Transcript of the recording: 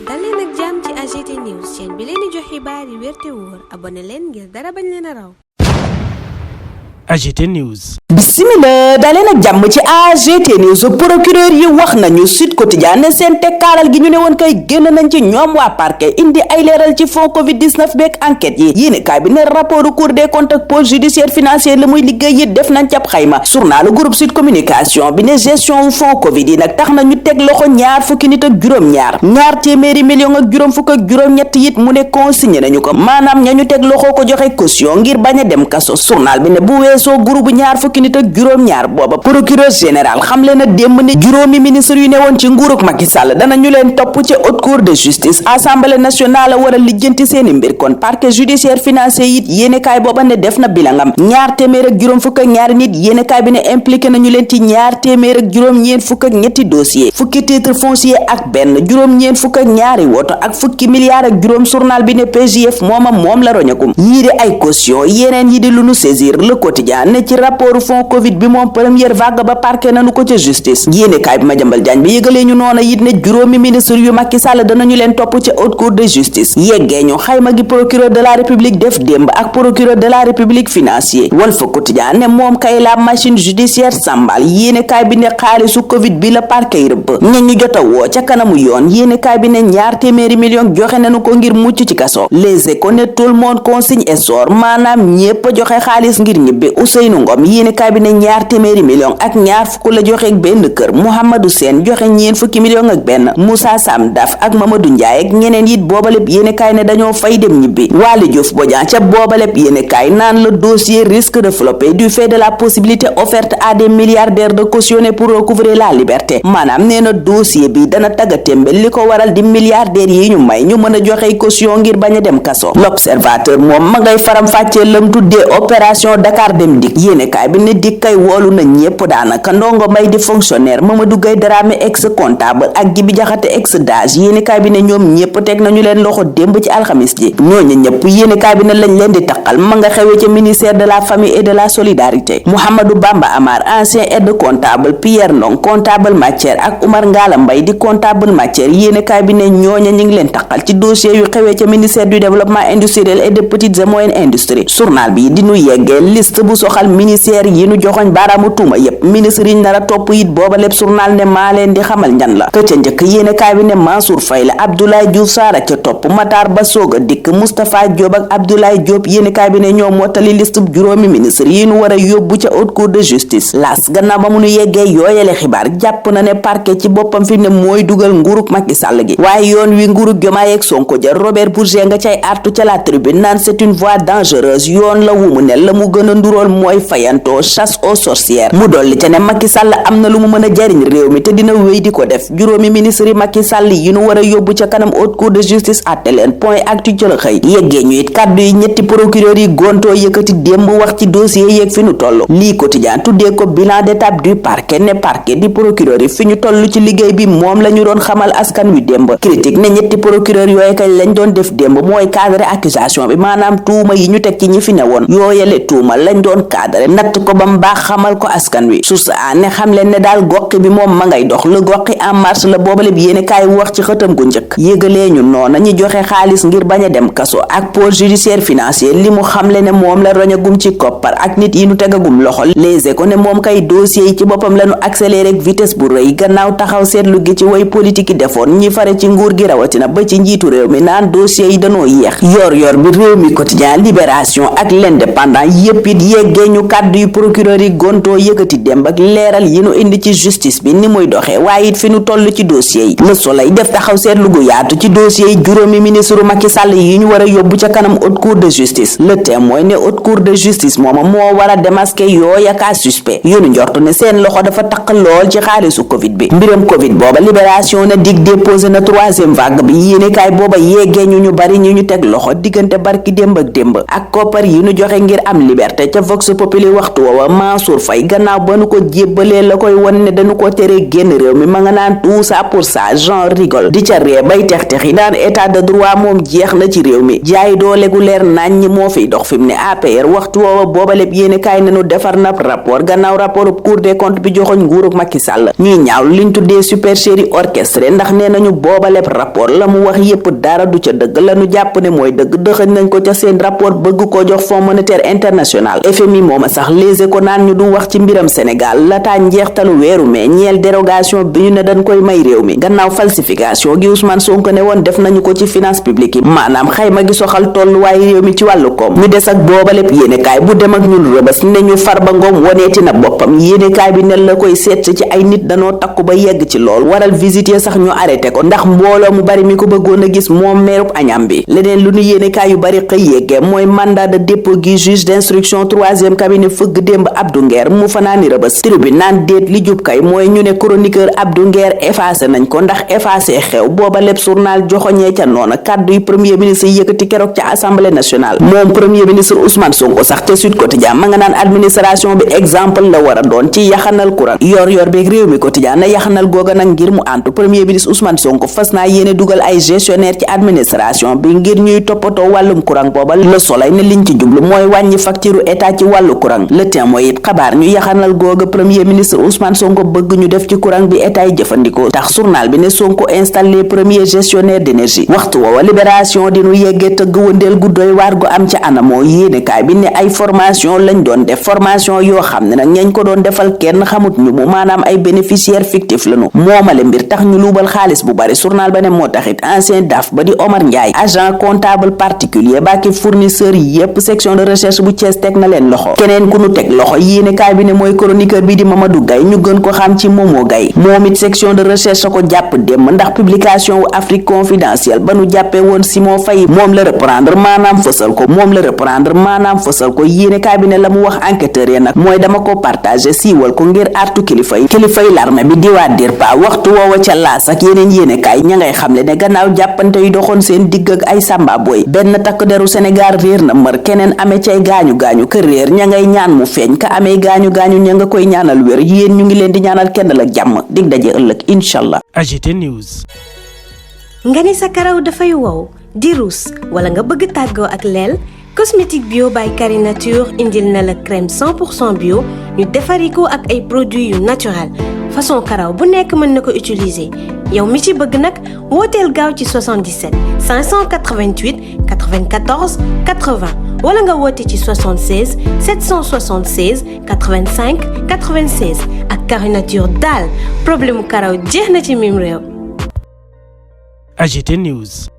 dal leen ak jàmm ci AGT News chaîne bi leen di jox xibaar yi wér te wóor abonné leen ngir dara bañ leen a raw. AGT News. Bismillah daleen ak jàmm ci AGT News. procureur yi wax nañu Sud Quotidien ne seen tekkaaral gi ñu ne woon kay génn nañ ci ñoom waa parquet indi ay leeral ci fond covid 19 beeg enquête yi yéene kaay bi ne rapport Cour des comptes ak pôle judiciaire financier la muy liggéey yi def nañ cap xayma. journal groupe Sud Communication bi ne gestion wu fond covid yi nag tax na ñu teg loxo ñaar fukki nit ak ñaar téeméeri million ak juróom fukk ak juróom-ñett it mu ne consigné nañu ko maanaam ña ñu teg loxo ko joxe caution ngir bañ a dem kaso. journal bi ne bu weesoo groupe ñaar fukki nit ak juróom-ñaar booba procureur général xamle na démb ne juróomi ministre yu ne woon ci nguurug Macky Sall danañu leen topp ca haute cour de justice. assemblée nationale a war a lijjanti seeni mbir kon parquet judiciaire financier it yéenekaay booba ne def na bilangam ñaar téeméer ak juróom fukk ak ñaari nit yéenekaay bi ne impliqué nañu leen ci ñaar téeméer ak juróom-ñeent fukk ak ñetti dossier fukki titre foncier ak benn juróom-ñeent fukk ak ñaari woto ak fukki milliards ak juróom. journal bi ne PJF moom la roñakum yii di ay caution yeneen yi di lu nu saisir le quotidien ne ci rapport fond covid bi moom première vague ba parquet nañu ko ca justice. yéenekaay bi Madiambal Diagne bi yëgalee ñu noona it ne juróomi ministre yu Macky Sall danañu leen topp ca haute cour de justice. yeggee ñu xayma gi procureur de la république def démb ak procureur de la république financier. Walf Quotidien ne moom kay la machine judiciaire sambal yéenekaay bi ne xaalisu covid bi la parquet yi rëbb ña ñu jota woo ca kanamu yoon yéenekaay bi ne ñaar téeméeri million joxe nañu ko ngir mucc ci kaso. Les Échos ne tout le monde consigne et sort maanaam ñépp joxe xaalis ngir ñibbi. Ousseynou Ngom yéenekaay bi ne ñaar téeméeri million ak ñaar fukk la joxe benn kër. Mouhamadou Sène joxe ñeen fukki million ak benn. Moussa Sam Daf ak Mamadou Ndiaye ak ñeneen it boobaleb yéenekaay ne dañoo fay dem ñibbi. Waly Diouf Bodian ca boobaleb yéenekaay naan le dossier risque de flopper du fait de la possibilité offerte à des milliardaires de cautionner pour recouvrer la liberté. maanaam nee na dossier bi dana taggatémbe li ko waral di milliardaires yi ñu may ñu mën a joxe caution ngir bañ a dem kaso. L'Observateur moom ma ngay faram fàccee lam tuddee opération Dakar Dem Dikk yéenekaay bi ne Dikk kay woolu na ñépp daanaka Ndongo Mbaye di fonctionnaire Mamadou Gueye Dramé ex comptable ak Jibi Jaxate ex DAGE yéenekaay bi ne ñoom ñépp teg nañu leen loxo démb ci alxamis ji. ñooñu ñépp yéenekaay bi ne lañ leen di taqal ma nga xewee ca ministère de la famille et de la solidarité. Mouhamadou Bamba Amar ancien aide comptable Pierre Ndong comptable matière ak Oumar Ngala Mbaye di comptable matière yéenekaay bi ne ñooña ñi ngi leen taqal ci dossier yu xewee ca ministère du développement industriel et des petites et moyennes industries. journal bi di nu yeggee liste bu soxal ministère yi nu joxoñ baaraamu tuuma yépp ministre yi nara topp it booba lépp journal ne maa leen di xamal ñan la ka ca njëkk yéenekaay bi ne Mansour Faye la Abdoulaye Diouf Sarr ca topp Matar Ba soog a dikk Moustapha Diop ak Abdoulaye Diop yéenekaay bi ne ñoo mottali liste juróomi ministre yi nu war a yóbbu ca haute cour de justice. las gannaaw ba mu nu yeggee yooyale xibaar jàpp na ne parquet ci boppam fi ne mooy dugal nguurug Macky Sall gi waaye yoon wi nguurug Diomaye ak Sonko ja Robert Bourget nga cay artu ca la tribune naan c'est une voie dangereuse yoon la wumu ne la mu gën a ndurool mooy fayantoo chasse aux sorcières mu dolli ca ne Macky Sall am na lu mu mën a jariñ réew mi te dina wéy di ko def. juróomi ministre yi Macky Sall yi nu war a yóbbu ca kanam haute cour de justice àtte leen point actu ca la xëy yeggee ñu it kàddu yi ñetti procureur yi gontoo yëkkati démb wax ci dossier yeeg fi ñu toll. lii quotidien tuddee ko bilan d'étape du parquet ne parquet di procureur yi fi ñu toll ci liggéey bi moom la ñu doon xamal askan wi démb. critique ne ñetti procureur yooyu kay lañ doon def démb mooy cadre accusation bi maanaam tuuma yi ñu teg ci ñi fi ne woon yooyale tuuma lañ doon cadre natt ko ba mbaax xamal ko askan wi su sa ne xam leen ne daal goqi bi moom ma ngay dox le goqi en marche la boobale bi yéene kaay wax ci xëtam gu njëkk yëgalee ñu noona ñi joxe xaalis ngir bañ a dem kaso ak pôle judiciaire financier li mu xamle ne moom la roñagum ci koppar ak nit yi nu tegagum loxo. Les Échos ne moom kay dossier yi ci boppam lañu accéléré ak vitesse bu rëy gannaaw taxaw seetlu gi ci way politique yi defoon ñi fare ci nguur gi rawatina ba ci njiitu réew mi naan dossier yi danoo yéex. yor bi réew mi quotidien libération ak l'indépendant yépp it yeggee ñu kàddu yu procureur yi gontoo yëkkati démb ak leeral yi nu indi ci justice bi ni muy doxee waaye it fi nu toll ci dossier yi. Le Soleil def taxaw seetlu gu yaatu ci dossier yi juróomi ministre Macky Sall yi ñu war a yóbbu ca kanam haute cour de justice. Le Témoin ne haute cour de justice mooma moo war a démasquer yooya cas suspect yu nu njort ne seen loxo dafa taq lool ci xaalisu covid bi. mbiram covid booba libération na dig déposé na troisième vague bi yéenekaay booba yeggee ñu bari ñu teg loxo diggante barki démb ak koppar yi nu joxe ngir am liberté ca Vox Populi waxtu woowa Mansour Faye gannaaw ba nu ko jébbalee la koy won ne dañu ko tere génn réew mi ma nga naan tout ça pour ça genre rigole di ca ree bay tex-tex yi naan état de droit moom jeex na ci réew mi jaay doole gu leer nañ ñi moo fiy dox fi mu ne APR waxtu woowa boobaleb yéene kaay nañu defar na rapport gannaaw rapport Cour des comptes bi joxoñ nguurug Macky Sall ñuy ñaaw liñ tuddee supercherie orchestrée ndax nee nañu boobaleb rapport la mu wax yépp dara du ca dëgg lañu jàpp ne mooy dëgg dëxëñ nañ ko ca seen rapport bëgg ko jox Fonds monétaire international FMI mooma sax Les Échos naan ñu du wax ci mbiram Sénégal lataa njeextalu weeru mai ñeel dérogation bi ñu ne dañ koy may réew mi gannaaw falsification gi Ousmane Sonko ne woon def nañu ko ci finance publique yi maanaam xayma gi soxal tolluwaayu réew mi ci wàllu koom ñu des ak booba lépp yéenekaay bu dem ak ñun rëbës ne ñu Farba Ngom woneeti na boppam yéenekaay bi ne la koy seet ci ay nit danoo takku ba yegg ci lool waral visite ya sax ñu arrêté ko ndax mbooloo mu bari mi ko bëggoon a gis moom meerub Agnam bi leneen lu ñu yéenekaay yu bari xëy yeggee mooy mandat de dépôt gi juge d'instruction 3e cabinet fëgg démb Abdou Nguer mu fanaani rëbës tribune naan déet li jub kay mooy ñu ne chroniqueur Abdou Nguer effacé nañ ko ndax effacé xew booba lépp journal joxoñee ca noona kàddu yi premier ministre yëkkati keroog ca assemblée nationale moom premier ministre Ousmane Sonko sax ca Sud Quotidien ma nga naan administration bi exemple la war a doon ci yaxanal courant yor beeg réew mi quotidien na yaxanal googa nag ngir mu antu premier ministre Ousmane Sonko fas naa yéene dugal ay gestionnaire ci administration bi ngir ñuy toppatoo wàllum courant booba Le Soleil ne liñ ci jublu mooy wàññi facture état ci wàllu courant Le Témoin it xabaar ñu yaxanal googa premier ministre Ousmane Sonko bëgg ñu def ci courant bi état yi jëfandikoo tax journal bi ne Sonko installé premier gestionnaire d'énergie waxtu woowa libération dinu yeggee tëgg wëndeel gu doy waar gu am ca anamoo yéenekaay bi ne ay formation lañ doon def formation yoo xam ne nag ñañ ko doon defal kenn xamut ñu mu maanaam ay bénéficiaires fictifs lañu moomale mbir tax ñu luubal xaalis bu bari journal ba ne moo taxit ancien DAF ba di Omar Ndiaye agent comptable particulier baaki fournisseur yépp section de recherche bu Thiès teg na leen loxo keneen ku nu teg loxo yéenekaay bi ne mooy chroniqueur bi di Mamadou Gaye ñu gën ko xam ci Momo Gaye moom it section de recherche ko jàpp démb ndax publication wu Afrique confidentielle ba nu jàppee woon Simon Faye moom la reprendre maanaam fësal ko yéenekaay bi ne la mu wax enquêteur ya nag mooy dama ko partagé siiwal ko ngir artu kilifay l'armée bi diwaat DIRPA waxtu woowa ca laas ak yeneen yéenekaay ña ngay xamle ne gannaaw jàppante yu doxoon seen digg ak ay samba boy benn takk deru Sénégal réer na mër keneen amee cay gaañu-gaañu kër réer ña ngay ñaan mu feeñ ka amee gaañu-gaañu ña nga koy ñaanal wér yéen ñu ngi leen di ñaanal kenn la jàmm dig daje ëllëg inshallah. AGT News. nga ni sa karaw dafay wow di ruus wala nga bëgg tàggoo ak leel cosmétique bio by Carinature indil na la crème 100% bio ñu defari ko ak ay produits yu naturel façon karaw bu nekk mën na ko utiliser yow mi ci bëgg nag wooteel gaaw ci 77 588 94 80 wala nga woote ci 76 776 85 96 ak Carinature daal problème karaw jeex na ci mim réew. AGT News.